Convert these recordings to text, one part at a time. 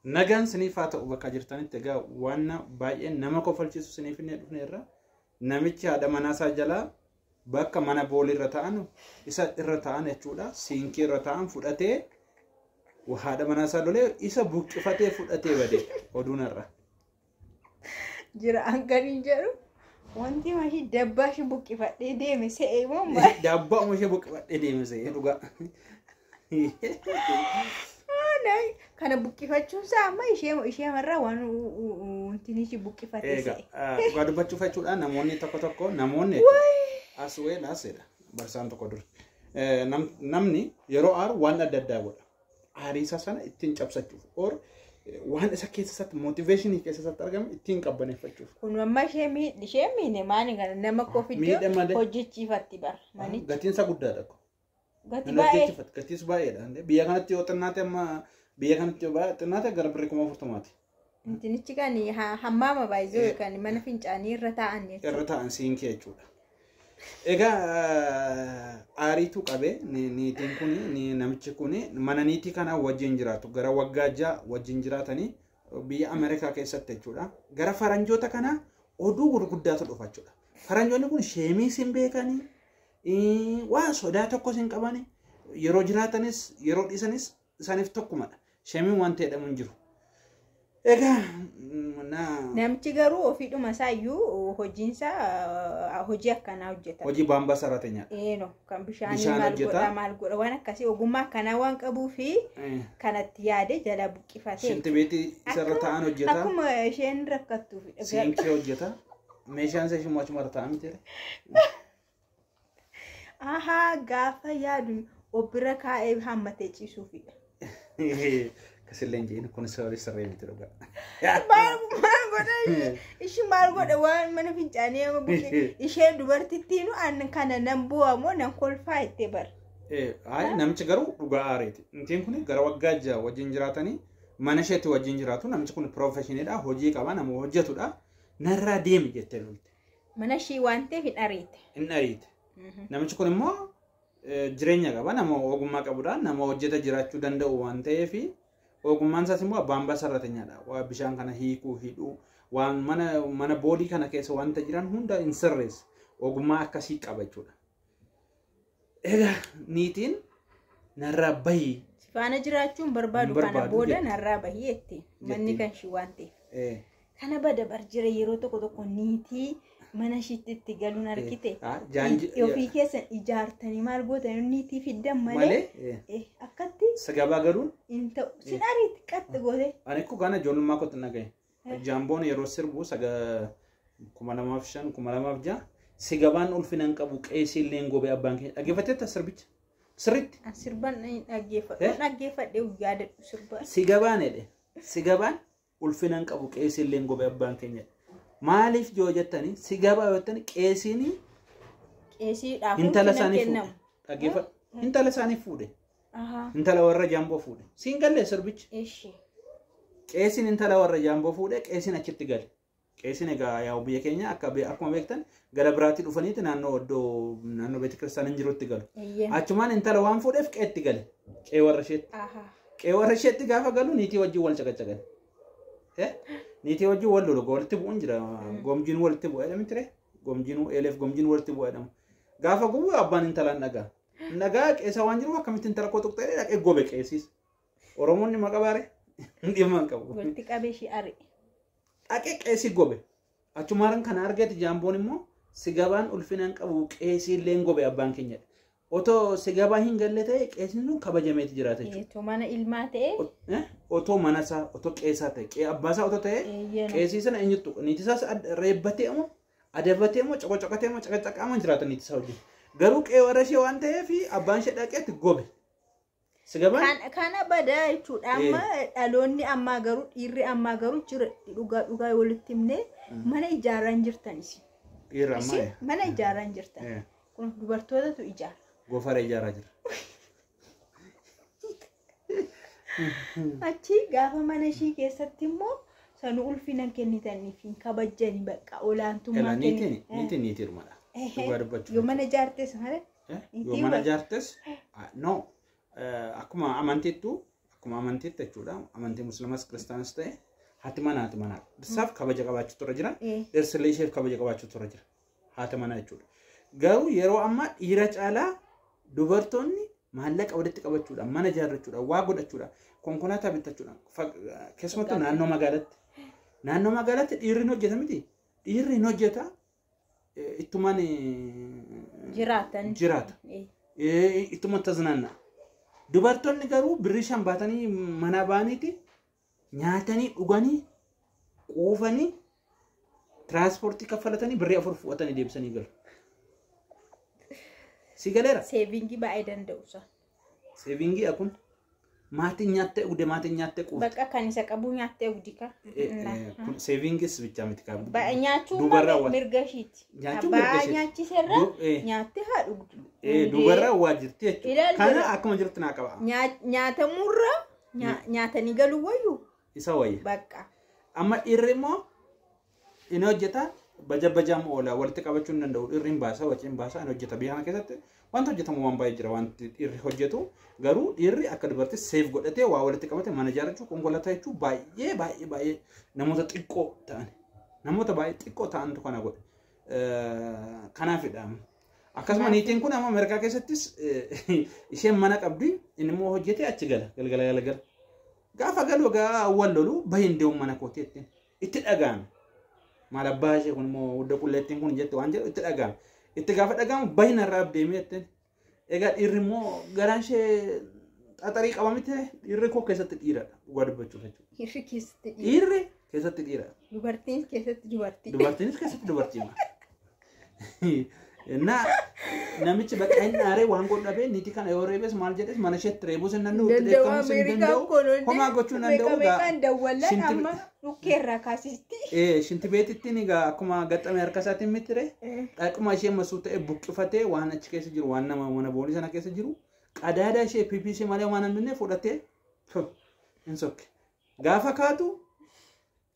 Nagaan siniif haa ta'u bakka jirtanitti. Egaa waan baay'ee nama kofalchiisu siniif hin dhufneerra. Namichi haadha manaasaa jalaa bakka mana boolii irra ta'an, isa irra ta'an jechuudha. Siinkii irra ta'an fudhatee haadha manaasaa lolee isa buqqifatee fudhatee bade oduun irra. Jira hanganiin jedhu wanti mashii dabbaa ishee buqqifadhee deeme se'ee moo maal? Dabbaa ishee buqqifadhee deeme se'ee dhugaa. Kana buqqifachuun isaa amma ishee amarraa waan wanti ishee buqqifate se'e. Dhugaa dubbachuuf jechuudha, namoonni tokko tokko, namoonni as well asedha barsaan tokko dura. Namni yeroo aaru waan adda addaa godha. Aarii isaa sana ittiin cabsachuuf or waan isa keessa isaatti motivationii keessa isaatti argame ittiin qabbaneeffachuuf. Kun amma ishee ishee miine maani kana nama Miidhe kofidde malee. Hojjechiifatti bara manichi. Gatiin isaa guddaadha. Gati baay'ee. Gatiis baay'eedha. Biyya kanatti yoo xinnaate, amma biyya kanatti yoo baay'ee xinnaate gara birrii 40,000ti. Intinichi kan hammaama baay'ee kan mana fincaanii irra taa'an jechuudha. Irra ta'an siinkee jechuudha. Egaa aariitu qabee niitiin kun, namichi kun mana niitii kanaa wajjin jiraatu, gara waggaa 6 wajjin jiraatanii biyya Ameerikaa keessatti jechuudha. Gara faranjoota kanaa oduu gurguddaatu dhufa jechuudha. Faranjoonni kun shameis hin beekanii, waan sodaa tokkos hin qabanii, yeroo jiraatanis yeroo dhiisanis isaaniif tokkumadha. Shameiin waan ta'edhamu hin jiru. Egaa Namichi garuu ofiidhuma isaa iyyuu hojiinsaa hojii akkanaa hojjeta. Hojii baambaa saraatenyaadha. Eeno kan bishaanii Bishaan maal hojjeta. godha maal godha, waan akkasii ogummaa akkanaa waan qabuu fi kanatti yaade jala buqqifatee. Shinti beetii isarra taa'an hojjeta. Akkuma isheen rakkattuuf. Siinkii hojjeta. Meeshaan isa ishee achuma irra taa'an miti. Ahaa, gaafa yaadu of bira kaa'ee hammatee ciisuufidha. Kasillee hin jedhin, kun sirrii sirrii miti dhugaa. Maal maal godha ishii, maal godha, waan mana fincaanii amma buqqee ishee dubartittiinu an kana nan bu'a moo nan kolfaa jettee bara. Hayi, namichi garuu dhugaa aareeti. Intiin kun gara waggaa 6 wajjin jiraatanii, mana isheetti wajjin jiraatu. Namichi kun professioniidha, hojii qaba, nama hojjetudha. Narraa deemi jettee lolte. Mana ishii waan ta'eef hin ariite. Hin ariite. Namichi kun immoo jireenya qaba, nama ogummaa qabudha, nama hojjeta jiraachuu danda'u waan ta'eef, ogummaan isaas immoo abbaan sarratenyaadha. Waa bishaan kana hiikuu, hidhuu, waan mana boolii kana keessa wanta jiran hunda hin sirreessa. Ogummaa akkasii qaba jechuudha. Egaa niitiin narraa bahii Si faana jiraachuun barbaadu Hin kana barbaadu booda jette. narraa bahii jetti. Manni Jettiin. kan ishii waan ta'eef. Kana bada bar jira, yeroo tokko tokko niitii mana ishiitti itti galuun argite. Ofii keessan ijaartanii maal gootan, niitii fiddan malee malee akkatti sagabaa galuun hin ta'u. Sin ariitti qaxxi goote. Ani akkoo kana ijoollummaa kootti nagaye. Jaamboon yeroo sirbu saga 2005, 2006, si gabaan ulfina hin qabu qeesii illee hin gobe abbaan keenya, dhaggeeffatteetta sirbicha sirriitti. An sirban hin dhaggeeffadhu. Dhaggeeffadhee yaadadhu sirba. Si gabaan jedhe, si gabaan ulfina hin qabu qeesii illee hin gobe abbaan keenya. Maaliif yoo jettanii, si gabaa yoo jettanii, qeesiin Qeesiidhaaf intala ulfina isaanii fuudhe. kennamu. Dhaggeeffadhu, intala isaanii fuudhe. Ahaa. Intala warra jaamboo fuudhe. Siin gallee sirbichi. Eshi. Qeesiin intala warra jaamboo fuudhe, qeesiin achitti gale. Qeesiin egaa yaa'u biyya keenya akka akkuma beektan gara biraatti dhufaniiti naannoo iddoo naannoo beeti kiristaaniin jirutti galu. Achumaan intala waan fuudheef qeetti gale. Qee warra isheetti. Qee warra isheetti gaafa galu niitii wajjin wal caqacaqan. Niitii wajjin wal lolu, walitti bu'uun jira. Gomjiin walitti bu'a jedhami ture. Gomjiin eeleef gomjiin walitti bu'a jedhamu. Gaafa gubu abbaan intalaan dhagaa. Dhagaa, qeessa waan jiruuf akkamitti intala koo tuqxee, dhaqee gobe qeesiis. Oromoonni maqaa baare dhimma hin qabu. Walitti qabee ishii ari'e. Dhaqee qeesii gobe. Achumaan kana argate jaamboon immoo, si gabaan ulfina hin qabu qeesii illee hin gobe abbaan keenya. Otoo si gabaa hin galle ta'e qeesiin sun kabajameeti jiraata jechuudha. Otoo mana ilmaa ta'e. Otoo mana isaa, otoo qeesaa ta'e, qee abbaa isaa otoo ta'e, qeesii sana eenyutu niitii isaas reebbatee moo adabatee moo coqocoqatee moo caqacaqaa moo jiraata niitii isaa wajjin. Garuu qe'ee warra ishee waan ta'eef abbaan ishee dhaqeetti gobe. Si gabaan Kana badaa jechuudha. Amma dhaloonni ammaa garuu, dhiirri ammaa garuu jira, dhugaa dhugaa walitti himnee mana ijaaraa hin jirtan isin. Dhiirri ammaa Isin mana ijaaraa hin jirtan. Kun dubartootatu ijaara. Gofaree ijaaraa jira. Achi gaafa mana ishii keessatti immoo sanu ulfina kennitaniif hin kabajjani, bakka olaantummaa Ela niitiin niitiin niitiirumadha. Dhugaa dubbachuuf. Yoo mana ijaartes malee. Yoo mana ijaartes, no, akkuma amantiittu Akkuma amantiitti jechuudha. Amantii musliimas kiristaanis ta'e haati manaa haati manaa. Dhirsaaf kabaja qabaachuu turre jira. Dhirsillee isheef kabaja qabaachuu turre jira. Haati manaa jechuudha. Garuu yeroo ammaa dhiira caalaa dubartoonni maallaqa walitti qabachuudhaan, mana ijaarrachuudhaan, waa godhachuudhaan, konkolaataa bitachuudhaan, keessumattuu naannoo magaalaatti. Naannoo magaalaatti dhiirri hin hojjeta miti. Dhiirri hin hojjeta ittumaan Jiraatan. Jiraata. Ittuma taznaanna. Dubartoonni garuu birrii 5 baatanii mana ba'aniiti nyaatanii dhuganii quufanii tiraanspoortii kaffalatanii birrii 4 fudhatanii deebisanii galu. Si galeera? Saving baay'ee danda'u isa. Saving kun maatiin nyaattee dhugde, maatiin nyaattee quufte. Bakka kan isa qabu nyaattee dhugdi ka. Kun savingis bichaa miti qabu. Nyaachuun Dubarraa waan- mirga ishiiti. Nyaachuun mirga Abbaa isheeti. nyaachiserra nyaattee haa dhugdu. Dubarraa waa jirti jechuudha. Ilaali Kana jira. akkuma jirtu naa qaba. Nyaatamurra nyaatanii galuu wayyu Isa wayya. bakka. Amma dhiirri immoo inni hojjeta baja bajaam oola walitti qabachuu hin danda'u. Dhiirri hin baasa, wacii hin baasa, inni hojjeta. Biyya kana keessatti wanta hojjetamu waan baay'ee jira wanti dhiirri hojjetu. Garuu dhiirri akka dubartii save godhatee waa walitti qabate mana ijaarrachuu, konkolaataa jechuu baay'ee baay'ee baay'ee namoota xiqqoo ta'an. Namoota baay'ee xiqqoo ta'antu kana godhe. Kanaafidha. Akkasuma niitiin kun amma Ameerikaa keessattis isheen mana qabdi, inni immoo hojjetee achi gala galgala galgala. Gaafa galu egaa wal lolu bahin deemu mana kooti ittiin itti dhaga'ame. Maal abbaa ishee kun immoo hudda qulleettiin kun jette waan jedhu itti dhaga'ame. Itti gaafa dhaga'amu bahin irraa deemee jetteen. Egaa dhiirri immoo garaan ishee xaxarii qaba miti, dhiirri koo keessatti dhiiradha dhugaa dubbachuuf jechuudha. Dhiirri keessatti dhiira. Dhiirri keessatti dhiiradha. Dubartiin keessatti dubartii. Dubartiinis keessatti dubartii. Na namichi bakka inni aaree waan godhu dhabee niitii kana yoo reebes maal jedhes mana isheetti reebuus hin danda'u, itti Danda'u dheekkamuus hin Ameerikaan danda'u, kun hundi homaa gochuu hin danda'u. meeqa meeqaan dawwallan amma dhukkeerraa kaasisti. Shinti beetittiin egaa akkuma gaxxame harka isaatiin mitire dhaquma ishee masuu ta'e buqqifatee waan achi keessa jiru, waan nama mana boolii sana keessa jiru qadaada ishee PPC malee waan hin fudhatee hin sokke. Gaafa kaatu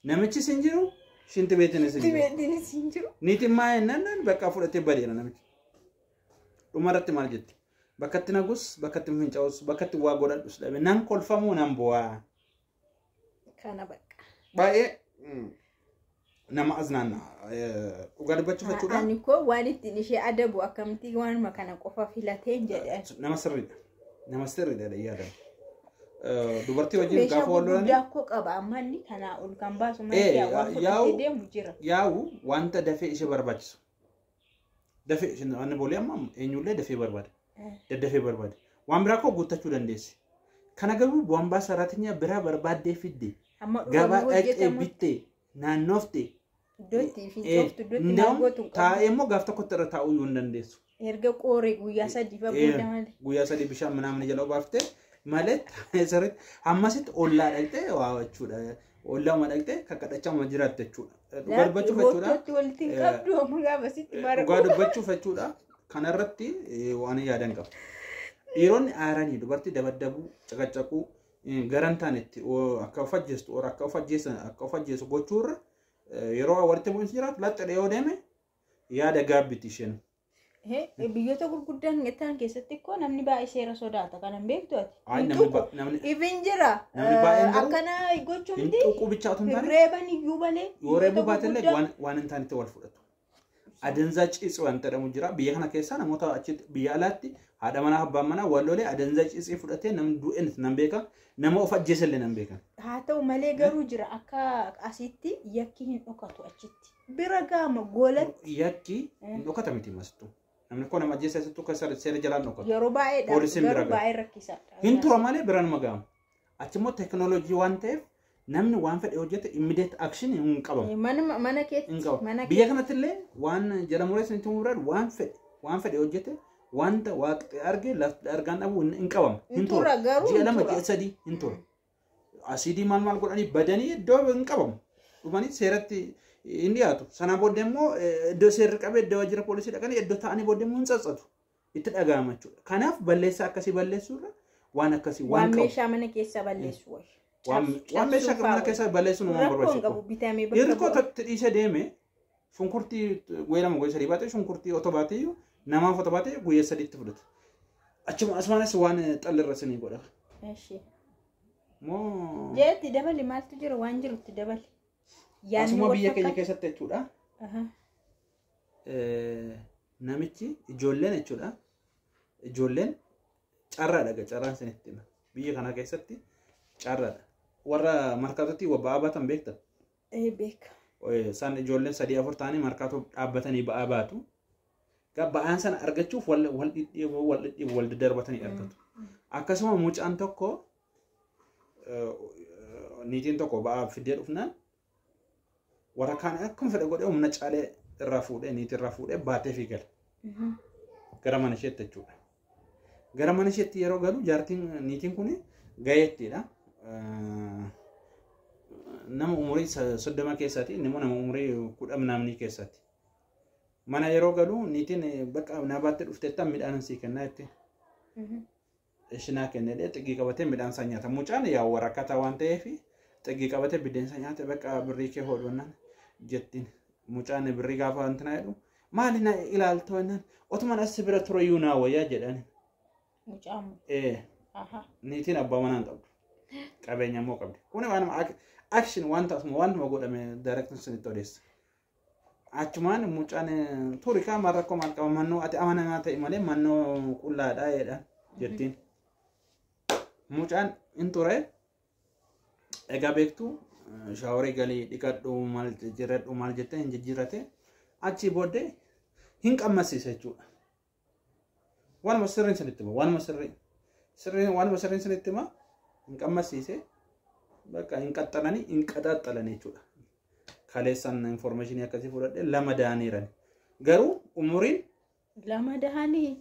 namichis hin jiru, shinti beetiinis hin jiru. Dibeetiinis hin jiru. Niitiin maa jennaan bakka fudhatee badeera namichi. Dhumarratti maal jetti? Bakka itti nagus, bakka itti fincaa'us, bakka itti waa godhadhus dhabe, nan kolfamuu nan bu'aa. Kana bakka. Baay'ee nama aznaanna dhugaa dubbachuuf jechuudha. Ani koo waan ittiin ishee adabu akkamitti waanuma kana qofa filateen jedhan. Nama sirriidha. Nama sirriidha yaadama. Dubartii wajjin Meeshaa gaafa wal lolanii gurguddaa koo qaba amma inni kanaa ol kan baasu mana ishee waan fudhatee deemu jira. Yaa'u wanta dafee ishee barbaachisu. Dafee isheen waan boolee amma eenyullee dafee barbaada. Daddafee barbaada. Waan biraa koo guuttachuu dandeessi. Kana garuu bu'aan saraatinyaa biraa barbaaddee fidde. Amma Gabaa dhufanii dhaqxee hojjetamu bittee naannoofte. iddoo itti fincooftu, iddoo itti Ndaa'u maal gootu hin qabdu. taa'ee immoo gaaf tokkotti irra taa'uu iyyuu hin dandeessu. Erga qooree guyyaa 3 fa booda malee. Guyyaa 3 bishaan minaamin jala obaaftee malee taa'ee sirriitti hammasitti ollaa dhaqxee waa jechuudha. Ollaa dhaqxee kakkadhachaa jiraatte jechuudha. Dhugaa dubbachuuf jechuudha. Roottootti walitti hin qabdu amma gaafa sitti mara. Dhugaa dubbachuuf jechuudha. Kanarratti waan yaadan qaba. Dhiironni aaranii dubartii dabaddabuu, caqacaquu, garan taanetti akka of ajjeestu akka of ajjeesan akka of ajjeesu gochuurra yeroo walitti bu'iinsi jiraatu laxxadhe yoo deeme yaada gaabbiti isheen. Biyyoota gurguddaan ta'an keessatti koo namni baay'ee seera sodaata kana hin beektu ati. Ay, namni Ifin jira. Namni baay'een garuu Akkana gochuun hin miti. tuquu bichaa otoo hin taane Reeban iyyuu malee. yoo reebuu baatellee gurguddaa- waan hin taanetti wal fudhatu. Adanzaa ciisii waan jedhamu jira. Biyya kana keessa namoota achitti biyya alaatti haadha manaa abbaan manaa wal lolee adanzaa ciisii fudhatee namni du'e nan beeka. Nama of ajjeesellee nan beeka. Haa ta'u malee garuu jira akka asitti yakki hin dhokatu achitti. Bira gaama golatti Yakki hin dhokata miti masittu. Namni koo nama ajjeese asittu akka seera jalaan dhokatu. yeroo baay'eedha Poolisiin bira garuu gaha. baay'ee rakkisaadha. Hin tura malee bira nama gaama. Achi immoo teekinooloojii waan ta'eef namni waan fedhe hojjete immediate action hin qabamu. Mana Hin keetti qabamu. mana Biyya kanatti illee waan jala mureessa itti muraan waan fedhe hojjete wanta waaqni arge lafti argaan dhabu hin qabamu. Hin tura garuu Ji'a hin 2 tura. ji'a 3 hin tura. Asiidii maal maal godhanii badanii iddoo hin qabamu. Dhumanii seeratti hin dhiyaatu. Sanaa booddee immoo iddoo seerri qabee iddoo waajjira poolisii dhaqanii iddoo taa'anii booddee immoo hin tsatsatu. Itti dhaga'ama jechuudha. Kanaaf balleessaa akkasii balleessuurra waan akkasii waan waan qabu. meeshaa mana keessaa balleessu wayya. Waan meeshaa mana keessaa balleessuun waan Rakkoon barbaachisu. qabu bitamee Dhiirri bakka koo bu'a. itti dhiisee deeme shunkurtii guyyaa 2 guyyaa 3 baatee shunkurtii otoo baatee iyyuu namaaf otoo baatee guyyaa 3tti fudhata. Achuma asumaanis waan xallirra isinii godha. Eshi. Moo Jeetti dabali maaltu jira waan jirutti dabali. Yaadni asuma wal biyya keenya fakkaata. keessatti jechuudha. Namichi ijoolleen jechuudha. Ijoolleen carraadha egaa carraan isinitti hima. Biyya kana keessatti carraadha. Warra markaatootti ba'aa baatan beekta. Beeka. Isaan ijoolleen 3 4 ta'anii markaatoo dhaabbatanii ba'aa baatu. Egaa ba'aan sana argachuuf wal dhidhiibu wal dhidhiibu wal daddarbatanii argatu. Akkasuma mucaan tokko niitiin tokko ba'aa fiddee dhufnaan warra kaan akkuma fedhe godhee humna caalee irraa fuudhee niitii irraa fuudhee baatee fi gala. Gara mana isheetti jechuudha. Gara mana isheetti yeroo galu jaartiin niitiin kun gaheettiidha. Nama umurii 30 keessaati inni immoo nama umurii 10 namni keessaati. Mana yeroo galu niitiin bakka na baattee dhufteetta midhaan sii kennaa jetti. Ishinaa kennee xiggii qabatee midhaan isaa nyaata. Mucaan yaa waraqata waan ta'eef xiggii qabatee biddeen isaa nyaate bakka birrii kee hodhonnaan jettiin. Mucaan birrii gaafa wanti na jedhu maali na ilaaltoo jennaan otumaan as bira ture iyyuu naa wayyaa jedhani. Mucaan. Niitiin abbaa manaa hin qabdu. Qabeenya immoo qabdi. Kuni waan action waan ta'asuma wantuma godhame direction sinitti odeessa. Achumaan mucaan turi kaa maal rakkoo maal qaba mannoo ati amanamaa ta'e malee mannoo qullaadhaa jedha jettiin. Mucaan hin ture egaa beektu shaaworii galii dhiqadhu maal jijjiiradhu maal jettee hin jijjiirate achii booddee hin qammasiisa jechuudha. Waanuma sirriin sinitti hima waanuma sirrii waanuma sirriin sinitti hima hin qammasiise bakka hin qaxxalanii hin qaxaxxalanii jechuudha. Kaleessaan information akkasii fudhadhe 2 dahaniiran. Garuu umuriin 2 dahanii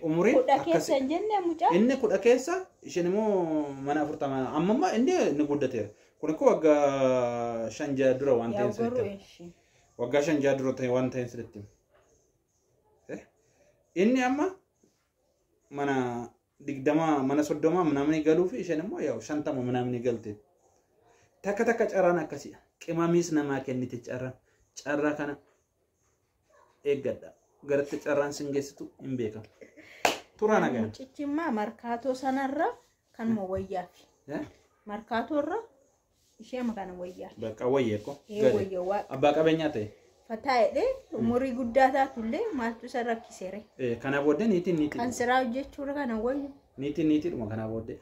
umuriin 10 keessa hin jenne mucaa. Inni 10 keessa isheen immoo mana 40 ammamma inni ni guddateera. Kun ikkoo waggaa 5 6 dura waan ta'een sinitti. Waggaa 5 6 dura ta'e waan ta'een sinitti. Inni amma mana 20 mana 30 namni galuu fi isheen immoo yaa'u 50 namni galte. Takka takka carraan akkasii. Qimamiis namaa kennite carraan. Carraa kana eeggadha. Garatti carraan sin geessitu hin beekamu. Turaa nagaa. Mucichimmaa markaatoo sanarra kanuma wayyaafi. Markaatoorra ishee kana wayyaafi. Bakka wayyeekko. Wayya waaqa. Abbaa qabeenyaa ta'e. Fataa jedhee umurii guddaa taatullee maaltu isa rakkiseere. Kana booddee niitiin niitii. Kan siraa hojjechuudha kana wayyu. Niitiin niitiidhuma kana booddee.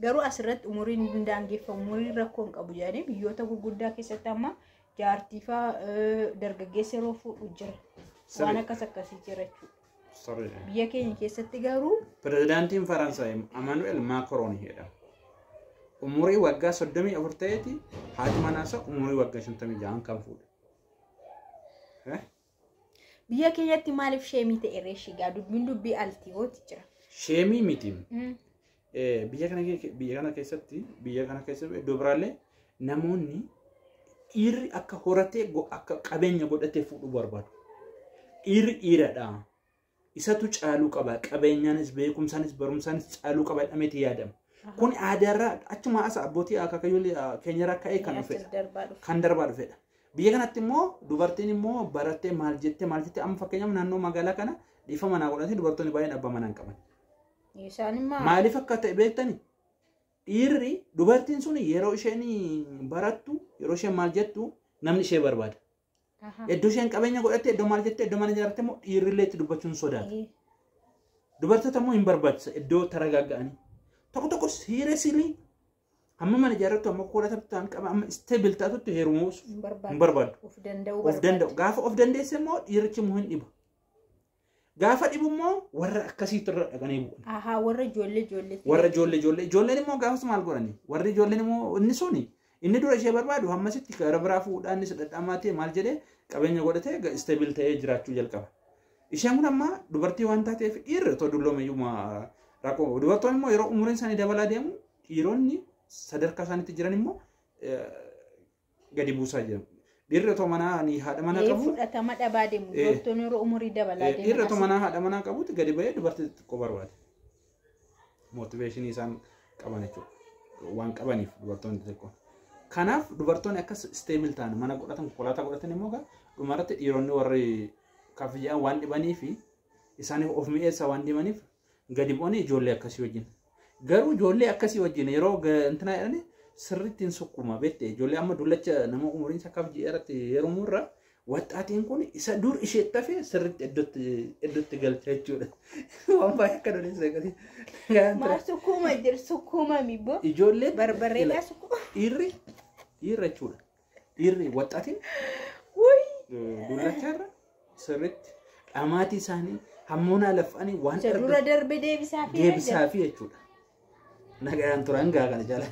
Garuu asirratti umuriin hin daangeffamu umuriin rakkoo hin qabu jedhanii biyyoota gurguddaa keessatti amma jaartii fa'aa dargaggeessa yeroo fuudhu jira. Waan akkas akkasii jira jechuudha. Biyya keenya keessatti garuu. Pirezidaantiin Faransaay Emmanuel Macron jedhama. Umurii waggaa 34 ta'eeti haati manaasaa umurii waggaa 56 kan fuudhe. Biyya keenyatti maaliif sheemii ta'e reeshigaa dubbiin dubbii altiiwooti jira. Sheemii miti. Biyya kana keessatti iddoo biraallee namoonni dhiirri akka horatee akka qabeenya godhatee fuudhuu barbaadu. Dhiirri dhiiradha. Isatu caaluu qaba. Qabeenyaanis beekumsaanis barumsaanis caaluu qaba jedhameeti yaadama. Kun aadaarraa achuma as abbootii akaakayyuu keenyarraa ka'ee kan dhufedha. Kan darbaa dhufedha. Biyya kanatti immoo dubartiin immoo barattee maal jettee amma fakkeenyaaf naannoo magaalaa kana dhiifa manaa godhatee dubartoonni baay'een abbaa manaa hin qaban. Maaliif akka ta'e beektani? Dhiirri dubartiin sun yeroo isheen barattu yeroo isheen maal jettu namni ishee barbaada. Iddoo isheen qabeenya godhatte iddoo maal jette iddoo mana ijaarratte immoo dhiirrillee itti dubbachuun sodaata. Dubartoota immoo hin barbaachisa iddoo taragagga'anii. Tokko tokko seriously hamma mana ijaarrattu amma konkolaataa ta'an qaba amma stable taatutti heerumuu hin barbaadu. Of danda'u. Gaafa of dandeesse immoo dhiirichi immoo hin dhiba. Gaafa dhibu immoo warra akkasiitu irra dhaqanii bu'an. Ahaa warra ijoollee ijoollee. Warra ijoollee ijoollee ijoolleen immoo gaafas maal godhani? Warri ijoolleen immoo inni suni inni dura ishee barbaadu hammasitti gara biraa fuudhaan inni dhadhaamaa ta'e maal jedhee qabeenya godhatee stable ta'ee jiraachuu jalqaba. Isheen kun amma dubartii waan taateef dhiirri otoo dulloomeyyuu rakkoo dubartoonni immoo yeroo umuriin isaanii dabalaa deemu dhiironni sadarkaa isaaniitti jiran immoo gadi buusaa jiru. Dhiirri otoo manaa haadha manaa qabu. Fudhatama dhabaa deemu. Dubartoonni yeroo umurii dabalaa deemu. Dhiirri otoo manaa haadha manaa qabuutti gadi ba'ee dubartii xixiqqoo barbaada. Mootiveeshinii isaan qaban jechuudha. Waan qabaniif dubartoonni xixiqqoo. Kanaaf dubartoonni akkas stable ta'an mana godhatan konkolaataa godhatan immoo dhumarratti dhiironni warri kaffiyyaa waan dhibanii fi isaaniif of mi'eessaa waan dhibaniif gadi bu'anii ijoollee akkasii wajjin. Garuu ijoollee akkasii wajjin yeroo intinaa jedhani sirriitti hin sukkuma beekte. Ijoollee amma dullacha nama umuriin isaa kaaf ji'a irratti yeroo murra waxaatiin kun isa dur isheetti hafe sirriitti iddootti galcha jechuudha. Waan baay'ee akka doleessa akkasii. Maal sukkuuma jira sukkuuma mibbo. Ijoollee Barbarreedhaa sukkuuma. Dhiirri dhiirra jechuudha. Dhiirri waxaatiin dullacha irra sirriitti dhamaatii isaanii hammoonaa lafanii waan Isa dura darbe deebisaa fi deebisaa fi jechuudha. Nagaan turan gaa kana jala.